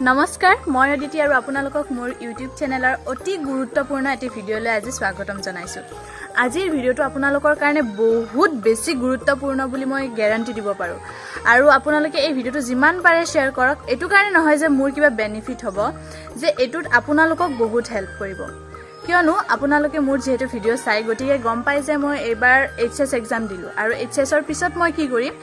নমস্কাৰ, মই অদিতি আৰু আপোনালোকক মোৰ ইউটিউব চেনেলৰ অতি গুৰুত্বপূৰ্ণ এটি ভিডিঅ'লৈ আজি স্বাগতম জনাইছোঁ। আজিৰ ভিডিঅ'টো আপোনালোকৰ কাৰণে বহুত বেছি গুৰুত্বপূৰ্ণ বুলি মই গেৰাণ্টি দিব পাৰোঁ আৰু আপোনালোকে এই ভিডিঅ'টো যিমান পাৰে শ্বেয়াৰ কৰক। এইটো কাৰণে নহয় যে মোৰ কিবা বেনিফিট হ'ব, যে এইটোত আপোনালোকক বহুত হেল্প কৰিব। কিয়নো আপোনালোকে মোৰ যিহেতু ভিডিঅ' চাই, গতিকে গম পাই যে মই এইবাৰ এইচ এছ এক্সাম দিলোঁ আৰু এইচ এছৰ পিছত মই কি কৰিম।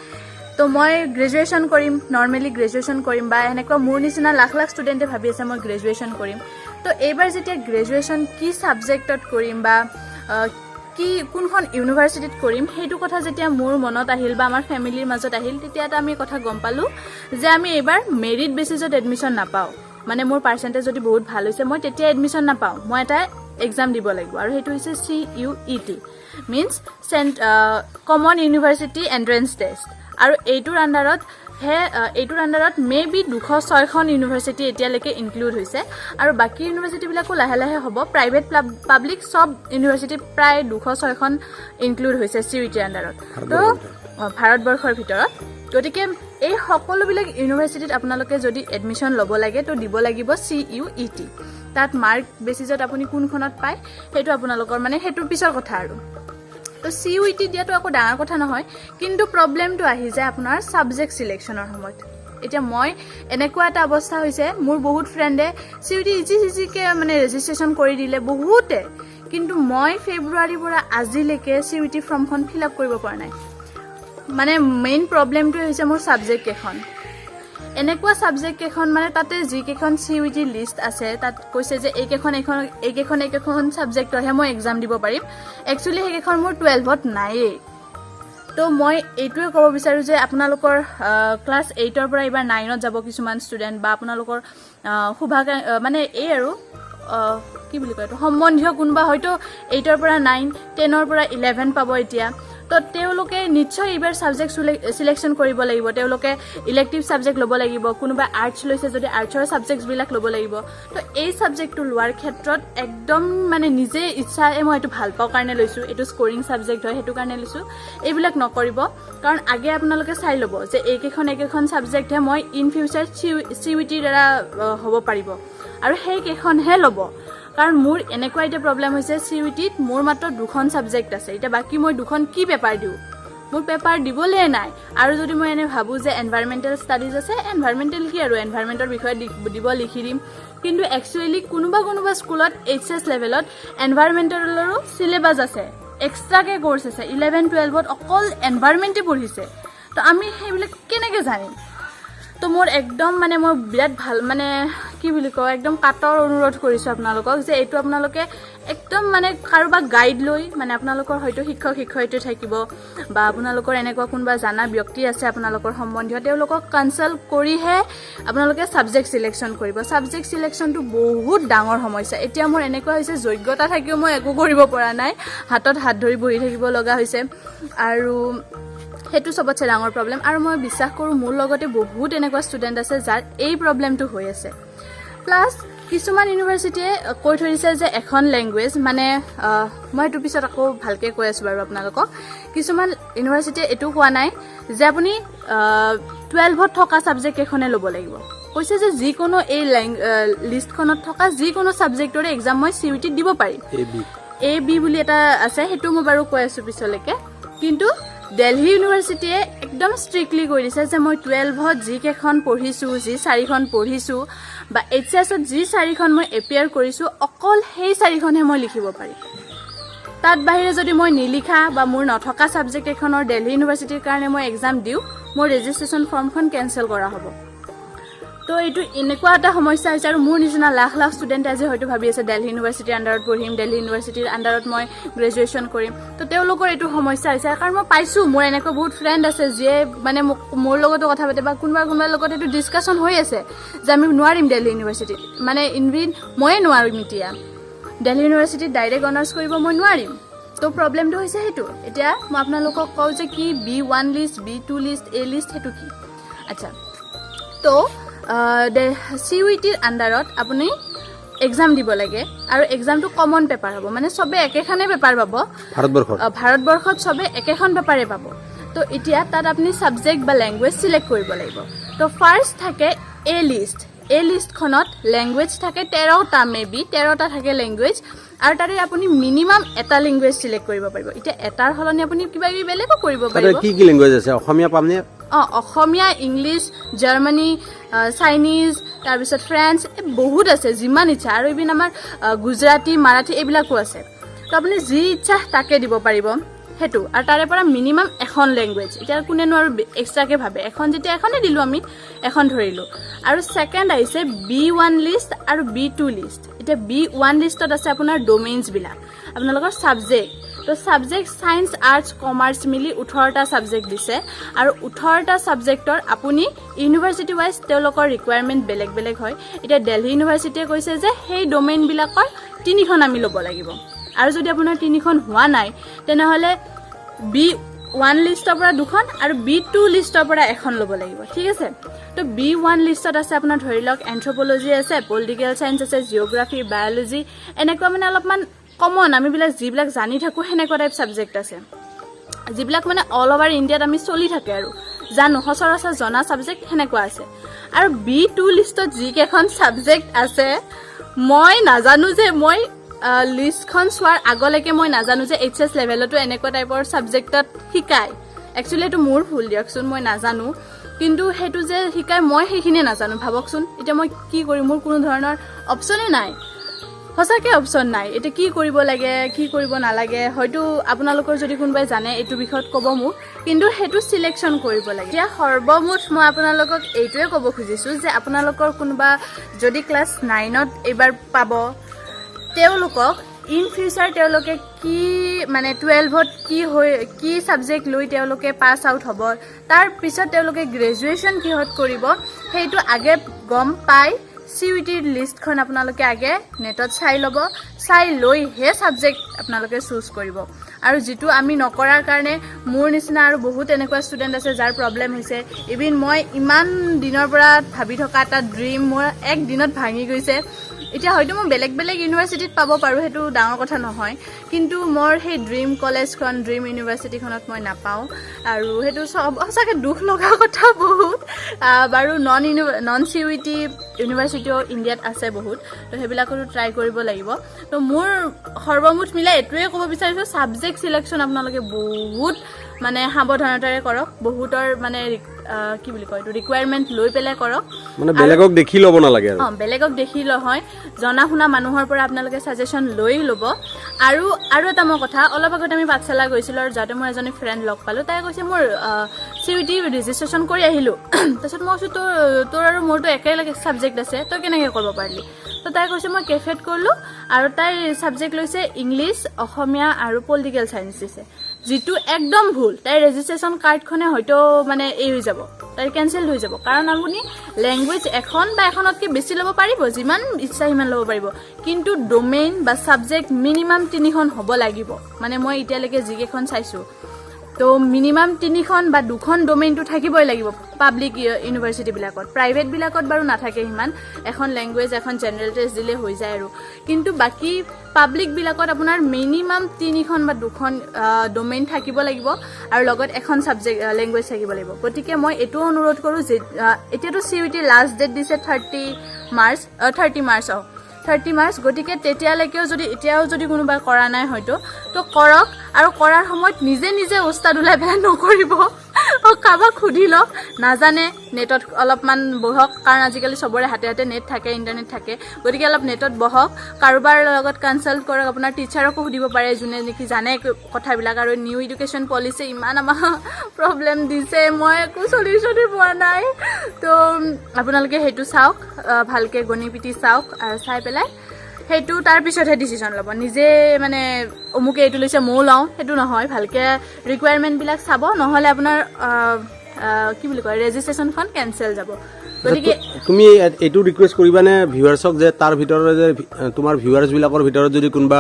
তো মই গ্ৰেজুৱেশ্যন কৰিম, নৰ্মেলি গ্ৰেজুৱেশ্যন কৰিম বা এনেকুৱা মোৰ নিচিনা লাখ লাখ ষ্টুডেণ্টে ভাবি আছে মই গ্ৰেজুৱেশ্যন কৰিম। তো এইবাৰ যেতিয়া গ্ৰেজুৱেশ্যন কি ছাবজেক্টত কৰিম বা কি কোনখন ইউনিভাৰ্চিটিত কৰিম, সেইটো কথা যেতিয়া মোৰ মনত আহিল বা আমাৰ ফেমিলিৰ মাজত আহিল, তেতিয়া এটা আমি কথা গম পালোঁ যে আমি এইবাৰ মেৰিট বেচিছত এডমিশ্যন নাপাওঁ। মানে মোৰ পাৰ্চেণ্টেজ যদি বহুত ভাল হৈছে, মই তেতিয়া এডমিশ্যন নাপাওঁ, মই এটা এক্সাম দিব লাগিব আৰু সেইটো হৈছে CUET, means Common University Entrance Test। আৰু এইটোৰ আণ্ডাৰত মে বি 206খন ইউনিভাৰ্চিটি এতিয়ালৈকে ইনক্লুড হৈছে আৰু বাকী ইউনিভাৰ্চিটিবিলাকো লাহে লাহে হ'ব। প্ৰাইভেট, পাব্লিক চব ইউনিভাৰ্চিটি প্ৰায় 206খন ইনক্লুড হৈছে চি ইউ টিৰ আণ্ডাৰত। তো ভাৰতবৰ্ষৰ ভিতৰত। গতিকে এই সকলোবিলাক ইউনিভাৰ্চিটিত আপোনালোকে যদি এডমিশ্যন ল'ব লাগে, তো দিব লাগিব চি ইউ ই টি। তাত মাৰ্ক বেচিছত আপুনি কোনখনত পায়, সেইটো আপোনালোকৰ মানে সেইটোৰ পিছৰ কথা। আৰু তো চি ইউ ই টি দিয়াটো একো ডাঙৰ কথা নহয়, কিন্তু প্ৰব্লেমটো আহি যায় আপোনাৰ ছাবজেক্ট চিলেকশ্যনৰ সময়ত। এতিয়া মই এনেকুৱা এটা অৱস্থা হৈছে, মোৰ বহুত ফ্ৰেণ্ডে চি ইউ টি ইজি ইজিকৈ মানে ৰেজিষ্ট্ৰেশ্যন কৰি দিলে বহুতে, কিন্তু মই ফেব্ৰুৱাৰীৰ পৰা আজিলৈকে চি ইউ টি ফৰ্মখন ফিল আপ কৰিব পৰা নাই। মানে মেইন প্ৰব্লেমটোৱে হৈছে মোৰ ছাবজেক্ট কেইখন। এনেকুৱা ছাবজেক্ট কেইখন, মানে তাতে যিকেইখন চি ইউ টি লিষ্ট আছে, তাত কৈছে যে এইকেইখন এইখন এইকেইখন এইকেইখন ছাবজেক্টৰহে মই এক্সাম দিব পাৰিম। একচুৱেলি সেইকেইখন মোৰ 12ত নায়েই। তো মই এইটোৱে ক'ব বিচাৰোঁ যে আপোনালোকৰ ক্লাছ 8ৰ পৰা এইবাৰ 9ত যাব কিছুমান ষ্টুডেণ্ট বা আপোনালোকৰ শুভাকা মানে এই আৰু কি বুলি কয় এইটো, সম্বন্ধীয় কোনোবা হয়তো 8ৰ পৰা 9, 10ৰ পৰা 11 পাব এতিয়া। তো তেওঁলোকে নিশ্চয় এইবাৰ ছাবজেক্ট চিলেকশ্যন কৰিব লাগিব, তেওঁলোকে ইলেক্টিভ ছাবজেক্ট ল'ব লাগিব। কোনোবা আৰ্টছ লৈছে যদি আৰ্টছৰ ছাবজেক্টছবিলাক ল'ব লাগিব। তো এই ছাবজেক্টটো লোৱাৰ ক্ষেত্ৰত একদম মানে নিজে ইচ্ছা, এই মই এইটো ভাল পাওঁ কাৰণে লৈছোঁ, এইটো স্ক'ৰিং ছাবজেক্ট হয় সেইটো কাৰণে লৈছোঁ, এইবিলাক নকৰিব। কাৰণ আগে আপোনালোকে চাই ল'ব যে এইকেইখন এইকেইখন ছাবজেক্টহে মই ইন ফিউচাৰ চি ইউ টিৰ দ্বাৰা হ'ব পাৰিব আৰু সেইকেইখনহে ল'ব। কাৰণ মোৰ এনেকুৱা এতিয়া প্ৰব্লেম হৈছে, চি ইউ টিত মোৰ মাত্ৰ দুখন ছাবজেক্ট আছে। এতিয়া বাকী মই দুখন কি পেপাৰ দিওঁ? মোৰ পেপাৰ দিবলৈয়ে নাই। আৰু যদি মই এনে ভাবোঁ যে এনভাইৰমেণ্টেল ষ্টাডিজ আছে, এনভাইৰমেণ্টেল কি আৰু, এনভাইৰমেণ্টৰ বিষয়ে দিব লিখি দিম। কিন্তু একচুৱেলি কোনোবা কোনোবা স্কুলত এইচ এছ লেভেলত এনভাইৰমেণ্টেলৰো চিলেবাছ আছে, এক্সট্ৰাকৈ কৰ্চ আছে। 11 12ত অকল এনভাইৰমেণ্টেই পঢ়িছে। তো আমি সেইবিলাক কেনেকৈ জানিম? তো মোৰ একদম মানে মই বিৰাট ভাল মানে কি বুলি কওঁ, একদম কাতৰ অনুৰোধ কৰিছোঁ আপোনালোকক যে এইটো আপোনালোকে একদম মানে কাৰোবাক গাইড লৈ, মানে আপোনালোকৰ হয়তো শিক্ষক শিক্ষয়িত্ৰী থাকিব বা আপোনালোকৰ এনেকুৱা কোনোবা জানা ব্যক্তি আছে আপোনালোকৰ সম্বন্ধীয়, তেওঁলোকক কনচাল্ট কৰিহে আপোনালোকে ছাবজেক্ট চিলেকশ্যন কৰিব। ছাবজেক্ট চিলেকশ্যনটো বহুত ডাঙৰ সমস্যা। এতিয়া মোৰ এনেকুৱা হৈছে, যোগ্যতা থাকিও মই একো কৰিব পৰা নাই, হাতত হাত ধৰি বহি থাকিব লগা হৈছে আৰু সেইটো চবতছে ডাঙৰ প্ৰব্লেম। আৰু মই বিশ্বাস কৰোঁ, মোৰ লগতে বহুত এনেকুৱা ষ্টুডেণ্ট আছে যাৰ এই প্ৰব্লেমটো হৈ আছে। প্লাছ কিছুমান ইউনিভাৰ্চিটিয়ে কৈ থৈ দিছে যে এখন লেংগুৱেজ মানে মই সেইটো পিছত আকৌ ভালকৈ কৈ আছোঁ বাৰু আপোনালোকক। কিছুমান ইউনিভাৰ্চিটিয়ে এইটো কোৱা নাই যে আপুনি 12ত থকা ছাবজেক্ট কেইখনে ল'ব লাগিব। কৈছে যে যিকোনো এই লিষ্টখনত থকা যিকোনো ছাবজেক্টৰে এক্সাম মই চি ইউ টিত দিব পাৰিম। A B. এ বি বুলি এটা আছে, সেইটো মই বাৰু কৈ আছোঁ পিছলৈকে। কিন্তু দেলহি ইউনিভাৰ্চিটিয়ে একদম ষ্ট্ৰিক্টলি কৈ দিছে যে মই 12ত যিকেইখন পঢ়িছোঁ, যি চাৰিখন পঢ়িছোঁ বা এইচ এছত যি চাৰিখন মই এপিয়াৰ কৰিছোঁ, অকল সেই চাৰিখনহে মই লিখিব পাৰিম। তাত বাহিৰে যদি মই নিলিখা বা মোৰ নথকা ছাবজেক্ট এখনৰ দেলহি ইউনিভাৰ্চিটিৰ কাৰণে মই এক্সাম দিওঁ, মোৰ ৰেজিষ্ট্ৰেশ্যন ফৰ্মখন কেঞ্চেল কৰা হ'ব। তো এইটো এনেকুৱা এটা সমস্যা হৈছে আৰু মোৰ নিচিনা লাখ লাখ ষ্টুডেণ্টে আজি হয়তো ভাবি আছে দেলহি ইউনিভাৰ্চিটিৰ আণ্ডাৰত পঢ়িম, দেলহি ইউনিভাৰ্চিটিৰ আণ্ডাৰত মই গ্ৰেজুৱেশ্যন কৰিম। তো তেওঁলোকৰ এইটো সমস্যা হৈছে। কাৰণ মই পাইছোঁ, মোৰ এনেকুৱা বহুত ফ্ৰেণ্ড আছে যিয়ে মানে মোক মোৰ লগতো কথা পাতে বা কোনোবা কোনোবাৰ লগত এইটো ডিছকাশ্যন হৈ আছে যে আমি নোৱাৰিম দেলহি ইউনিভাৰ্চিটিত, মানে ইনভিন ময়ে নোৱাৰিম, এতিয়া দেলহি ইউনিভাৰ্চিটিত ডাইৰেক্ট অনাৰ্ছ কৰিব মই নোৱাৰিম। তো প্ৰব্লেমটো হৈছে সেইটো। এতিয়া মই আপোনালোকক কওঁ যে কি B1 list, B2 list, A list, সেইটো কি। আচ্ছা, তো চি ইউ টিৰ আণ্ডাৰত আপুনি এক্সাম দিব লাগে আৰু এক্সামটো কমন পেপাৰ হ'ব, মানে চবে একেখনেই পেপাৰ পাব। ভাৰতবৰ্ষৰ। ভাৰতবৰ্ষত চবে একেখন পেপাৰে পাব। তো এতিয়া তাত আপুনি ছাবজেক্ট বা লেংগুৱেজ চিলেক্ট কৰিব লাগিব। তো ফাৰ্ষ্ট থাকে এ লিষ্ট। এই লিষ্টখনত লেংগুৱেজ থাকে 13টা, মে বি 13টা থাকে লেংগুৱেজ। আৰু তাৰে আপুনি মিনিমাম এটা লেংগুৱেজ চিলেক্ট কৰিব পাৰিব। এতিয়া এটাৰ সলনি আপুনি কিবা কিবি বেলেগো কৰিব তাতে পাৰিব। কি কি লেংগুৱেজ আছে? অসমীয়া পামনে? অঁ, অসমীয়া, ইংলিছ, জাৰ্মানী, চাইনিজ, তাৰপিছত ফ্ৰেঞ্চ, এই বহুত আছে, যিমান ইচ্ছা। আৰু ইভিন আমাৰ গুজৰাটী, মাৰাঠী এইবিলাকো আছে। তো আপুনি যি ইচ্ছা তাকে দিব পাৰিব সেইটো। আৰু তাৰে পৰা মিনিমাম এখন লেংগুৱেজ। এতিয়া কোনেনো আৰু এক্সট্ৰাকৈ ভাবে? এখন যেতিয়া এখনেই দিলোঁ, আমি এখন ধৰিলোঁ। আৰু ছেকেণ্ড আহিছে বি 1 লিষ্ট আৰু বি 2 লিষ্ট। এতিয়া বি 1 লিষ্টত আছে আপোনাৰ ডমেইনছবিলাক, আপোনালোকৰ ছাবজেক্ট। তো ছাবজেক্ট ছায়েন্স, আৰ্টছ, কমাৰ্চ মিলি 18টা ছাবজেক্ট দিছে। আৰু 18টা ছাবজেক্টৰ আপুনি ইউনিভাৰ্চিটি ৱাইজ তেওঁলোকৰ ৰিকুৱাৰমেণ্ট বেলেগ বেলেগ হয়। এতিয়া দেলহি ইউনিভাৰ্চিটিয়ে কৈছে যে সেই ডমেইনবিলাকৰ তিনিখন আমি ল'ব লাগিব। আৰু যদি আপোনাৰ তিনিখন হোৱা নাই, তেনেহ'লে বি 1 লিষ্টৰ পৰা দুখন আৰু বি 2 লিষ্টৰ পৰা এখন ল'ব লাগিব, ঠিক আছে? তো বি 1 লিষ্টত আছে আপোনাৰ ধৰি লওক এন্থ্ৰপলজি আছে, পলিটিকেল চায়েন্স আছে, জিঅ'গ্ৰাফী, বায়'লজি, এনেকুৱা মানে অলপমান কমন আমিবিলাক যিবিলাক জানি থাকোঁ সেনেকুৱা টাইপ ছাবজেক্ট আছে, যিবিলাক মানে অল অভাৰ ইণ্ডিয়াত আমি চলি থাকে আৰু জানো, সচৰাচৰ জনা ছাবজেক্ট সেনেকুৱা আছে। আৰু বি 2 লিষ্টত যিকেইখন ছাবজেক্ট আছে, মই নাজানো যে মই লিষ্টখন চোৱাৰ আগলৈকে মই নাজানো যে এইচ এছ লেভেলতো এনেকুৱা টাইপৰ ছাবজেক্টত শিকায়। একচুৱেলি এইটো মোৰ ভুল দিয়কচোন, মই নাজানো। কিন্তু সেইটো যে শিকায় মই সেইখিনিয়ে নাজানো, ভাবকচোন। এতিয়া মই কি কৰিম? মোৰ কোনো ধৰণৰ অপশ্যনেই নাই, সঁচাকৈ অপশ্যন নাই। এতিয়া কি কৰিব লাগে, কি কৰিব নালাগে, হয়তো আপোনালোকৰ যদি কোনোবাই জানে এইটো বিষয়ত ক'ব মোক। কিন্তু সেইটো চিলেকশ্যন কৰিব লাগে। এতিয়া সৰ্বমুঠ মই আপোনালোকক এইটোৱে ক'ব খুজিছোঁ যে আপোনালোকৰ কোনোবা যদি ক্লাছ 9ত এইবাৰ পাব, তেওঁলোকক ইন ফিউচাৰ তেওঁলোকে কি মানে 12ত কি হৈ কি ছাবজেক্ট লৈ তেওঁলোকে পাছ আউট হ'ব, তাৰপিছত তেওঁলোকে গ্ৰেজুৱেশ্যন কিহত কৰিব, সেইটো আগে গম পাই চিইউটিৰ লিষ্টখন আপোনালোকে আগে নেটত চাই ল'ব। চাই লৈহে ছাবজেক্ট আপোনালোকে চুজ কৰিব। আৰু যিটো আমি নকৰাৰ কাৰণে মোৰ নিচিনা আৰু বহুত এনেকুৱা ষ্টুডেণ্ট আছে যাৰ প্ৰব্লেম হৈছে। ইভিন মই ইমান দিনৰ পৰা ভাবি থকা এটা ড্ৰিম মোৰ এক দিনত ভাঙি গৈছে। এতিয়া হয়তো মই বেলেগ বেলেগ ইউনিভাৰ্চিটিত পাব পাৰোঁ, সেইটো ডাঙৰ কথা নহয়, কিন্তু মোৰ সেই ড্ৰিম কলেজখন, ড্ৰিম ইউনিভাৰ্চিটিখনত মই নাপাওঁ। আৰু সেইটো চব সঁচাকৈ দুখ লগা কথা বহুত। বাৰু নন চিইউটি ইউনিভাৰ্চিটিও ইণ্ডিয়াত আছে বহুত, তো সেইবিলাকতো ট্ৰাই কৰিব লাগিব। তো মোৰ সৰ্বমুঠ মিলাই এইটোৱে ক'ব বিচাৰিছোঁ, ছাবজেক্ট চিলেকশ্যন আপোনালোকে বহুত মানে সাৱধানতাৰে কৰক, বহুতৰ মানে কি বুলি কয় এইটো, ৰিকুৱাৰমেণ্ট লৈ পেলাই কৰক। মানে বেলেগক দেখি ল'ব নালাগে আৰু। অঁ, বেলেগক দেখি নহয়, জনা শুনা মানুহৰ পৰা আপোনালোকে ছাজেশ্যন লৈ ল'ব। আৰু এটা মই কথা, অলপ আগতে আমি পাঠশালা গৈছিলোঁ আৰু যাওঁতে মই এজনী ফ্ৰেণ্ড লগ পালোঁ। তাই কৈছে, মোৰ চিইউটি ৰেজিষ্ট্ৰেশ্যন কৰি আহিলোঁ। তাৰপিছত মই কৈছোঁ, তোৰ আৰু মোৰতো একেলগে ছাবজেক্ট আছে, তই কেনেকৈ কৰিব পাৰিলি? তো তাই কৈছে, মই কেফেত কৰিলোঁ। আৰু তাই ছাবজেক্ট লৈছে ইংলিছ, অসমীয়া আৰু পলিটিকেল চায়েন্স দিছে, যিটো একদম ভুল। তাইৰ ৰেজিষ্ট্ৰেশ্যন কাৰ্ডখনে হয়তো মানে এই হৈ যাব, তাইৰ কেঞ্চেল হৈ যাব। কাৰণ আপুনি লেংগুৱেজ এখন বা এখনতকৈ বেছি ল'ব পাৰিব, যিমান ইচ্ছা সিমান ল'ব পাৰিব, কিন্তু ডমেইন বা ছাবজেক্ট মিনিমাম তিনিখন হ'ব লাগিব। মানে মই এতিয়ালৈকে যিকেইখন চাইছোঁ, তো মিনিমাম তিনিখন বা দুখন ডমেইনটো থাকিবই লাগিব পাব্লিক ইউনিভাৰ্চিটিবিলাকত। প্ৰাইভেটবিলাকত বাৰু নাথাকে সিমান, এখন লেংগুৱেজ, এখন জেনেৰেল টেষ্ট দিলে হৈ যায় আৰু। কিন্তু বাকী পাব্লিকবিলাকত আপোনাৰ মিনিমাম তিনিখন বা দুখন ডমেইন থাকিব লাগিব আৰু লগত এখন ছাবজেক্ট লেংগুৱেজ থাকিব লাগিব। গতিকে মই এইটোও অনুৰোধ কৰোঁ যে এতিয়াতো চিইউটি লাষ্ট ডেট দিছে 30 মাৰ্চ, 30 মাৰ্চ, অঁ, 30 মাৰ্চ। গতিকে তেতিয়ালৈকেও যদি এতিয়াও যদি কোনোবাই কৰা নাই হয়তো, তো কৰক। আৰু কৰাৰ সময়ত নিজে নিজে ওস্তাদ ওলাই পেলাই নকৰিব, কাৰোবাক সুধি লওক। নাজানে নেটত অলপমান বহক, কাৰণ আজিকালি চবৰে হাতে হাতে নেট থাকে, ইণ্টাৰনেট থাকে। গতিকে অলপ নেটত বহক, কাৰোবাৰ লগত কনচাল্ট কৰক, আপোনাৰ টিচাৰকো সুধিব পাৰে যোনে নেকি জানে কথাবিলাক। আৰু নিউ এডুকেশ্যন পলিচি ইমান আমাক প্ৰব্লেম দিছে, মই একো চলিউশ্যনেই পোৱা নাই। তো আপোনালোকে সেইটো চাওক, ভালকৈ গণি পিটি চাওক আৰু চাই পেলাই সেইটো তাৰপিছতহে ডিচিশ্যন ল'ব। নিজে মানে অমুকে এইটো লৈছে ময়ো লওঁ, সেইটো নহয়। ভালকৈ ৰিকুৱাৰমেণ্টবিলাক চাব, নহ'লে আপোনাৰ আহ, আহ, কি বুলি কয়, ৰেজিষ্ট্ৰেশ্যনখন কেঞ্চেল যাব। গতিকে তুমি এইটো ৰিকুৱেষ্ট কৰিবানে ভিউৱাৰ্ছক যে তাৰ ভিতৰত যে তোমাৰ ভিউৱাৰ্ছ বিলাকৰ ভিতৰত যদি কোনোবা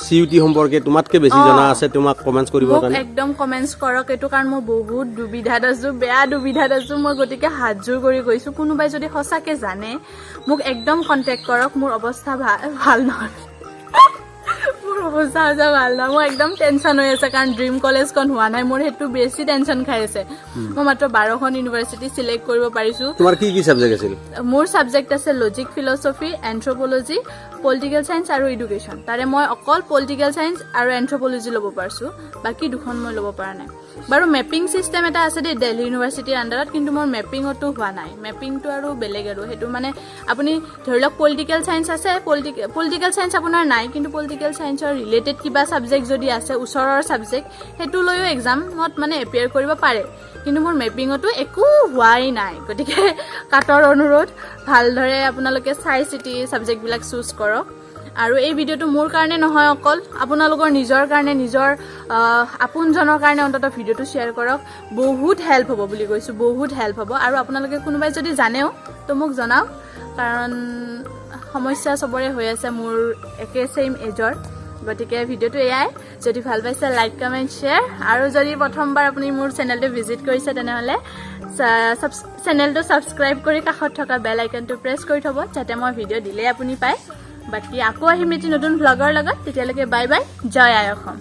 চিইউটি সম্পৰ্কে তোমাতকে বেছি জনা আছে, তোমাক কমেণ্টছ কৰিবৰ মোক কাৰণে? একদম কমেণ্টছ কৰক এইটো, কাৰণ মই বহুত দুবিধাত আছো, বেয়া দুবিধাত আছো মই। গতিকে হাতযোৰ কৰি কৈছো, কোনোবাই যদি সঁচাকে জানে মোক একদম কণ্টেক্ট কৰক। মোৰ অৱস্থা ভাল নহয়, মোৰ অৱস্থা সঁচা ভাল নহয়। মোৰ একদম টেনশ্যন হৈ আছে, কাৰণ ড্ৰিম কলেজখন হোৱা নাই মোৰ, সেইটো বেছি টেনশ্যন খাই আছে। মই মাত্ৰ 12খন ইউনিভাৰ্চিটি চিলেক্ট কৰিব পাৰিছোঁ। তোমাৰ কি কি ছাবজেক্ট আছিল? মোৰ ছাবজেক্ট আছে logic, philosophy, anthropology, political science আৰু এডুকেশ্যন। তাৰে মই অকল পলিটিকেল ছায়েন্স আৰু এন্থ্ৰপলজি ল'ব পাৰিছোঁ, বাকী দুখন মই ল'ব পৰা নাই। বাৰু, মেপিং ছিষ্টেম এটা আছে দেই দেলহি ইউনিভাৰ্চিটিৰ আণ্ডাৰত, কিন্তু মোৰ মেপিঙতো হোৱা নাই। মেপিংটো আৰু বেলেগ আৰু সেইটো মানে আপুনি ধৰি লওক পলিটিকেল ছায়েন্স আছে, পলিটিকেল ছায়েন্স আপোনাৰ নাই, কিন্তু পলিটিকেল ছায়েন্সৰ ৰিলেটেড কিবা ছাবজেক্ট যদি আছে, ওচৰৰ ছাবজেক্ট, সেইটো লৈও এক্সামত মানে এপিয়াৰ কৰিব পাৰে। কিন্তু মোৰ মেপিঙতো একো হোৱাই নাই। গতিকে কাতৰ অনুৰোধ, ভালদৰে আপোনালোকে চাই চিতি ছাবজেক্টবিলাক চুজ কৰক। আৰু এই ভিডিঅ'টো মোৰ কাৰণে নহয় অকল, আপোনালোকৰ নিজৰ কাৰণে, নিজৰ আপোনজনৰ কাৰণে অন্ততঃ ভিডিঅ'টো শ্বেয়াৰ কৰক। বহুত হেল্প হ'ব বুলি কৈছোঁ, বহুত হেল্প হ'ব। আৰু আপোনালোকে কোনোবাই যদি জানেও তো মোক জনাওক, কাৰণ সমস্যা চবৰে হৈ আছে, মোৰ একে ছেইম এজৰ। গতিকে ভিডিঅ'টো এয়াই। যদি ভাল পাইছে, লাইক, কমেণ্ট, শ্বেয়াৰ। আৰু যদি প্ৰথমবাৰ আপুনি মোৰ চেনেলটো ভিজিট কৰিছে, তেনেহ'লে চেনেলটো ছাবস্ক্ৰাইব কৰি কাষত থকা বেল আইকনটো প্ৰেছ কৰি থ'ব, যাতে মই ভিডিঅ' দিলেই আপুনি পায়। বাকী আকৌ আহিম এটি নতুন ভ্লগৰ লগত। তেতিয়ালৈকে বাই বাই, জয় আই অসম।